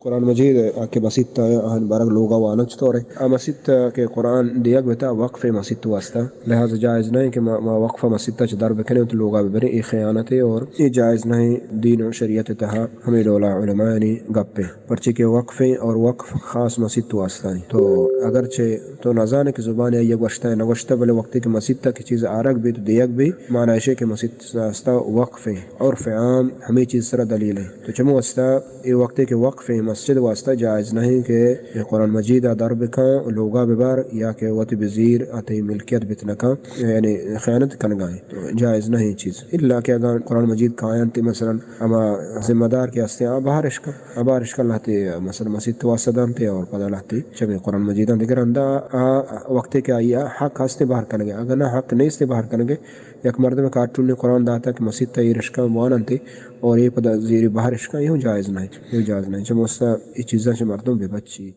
قرآن مجید ءَ کہ مسیت ءَ آہن برگ لوگا وانگ چطور ہے؟ آ مسیت کہ قرآن دیگ بیتا وقف مسیت واسطہ، لہذا جائز نہیں کہ ما، ما وقف مسیت چہ در بکنیں تو لوگا ببریں، یہ خیانت ہے اور یہ جائز نہیں۔ دین و شریعت تہا ہمیں ڈولا علماء یعنی گپ ہے، پرچے کہ وقف ہیں اور وقف خاص مسیت واسطہ ہیں۔ تو اگرچہ تو نزانے کہ زبان آئی گوشتہ نہ گوشتہ، بلے وقتی کہ مسیت کی چیز آرگ بھی تو دیگ بھی، معنی ایشے کہ مسیت واسطہ وقف ہیں، عرف عام ہمیں چیز سرا دلیل ہے۔ تو چمو واسطہ اے وقتے کہ وقف ہیں مسجد واسطہ جائز نہیں کہ اے قرآن مجید ءَ در بکاں، لوگا ببر یا کہ وتی بزیر ءَ تئی ملکیت بتنکاں، یعنی خیانت کنگا ہیں۔ تو جائز نہیں چیز۔ الا کہ اگاں قرآن مجید کاینت مثلاً ہما ذمہ دار کہ ہستے آ بہر اشکن، آ بہر اشکن لہتے مثلاً مسیت واسطہ دانتے اور پدا لہتے چمے قرآن مجید دگر ہندا آ وقتے کہ آئی حق ہستے بہر کنگے، اگر نہ حق نیستے بہر کنگے، یک مردم کارٹون قرآن داتا کہ مسیت ءَ ایر اشکن واننتے اور یہ پدا زیری بہر اشکن، یہ جائز نہیں، یہ جائز نہیں۔ چمو واسطہ یہ چیزاں چہ مردم بے بچی۔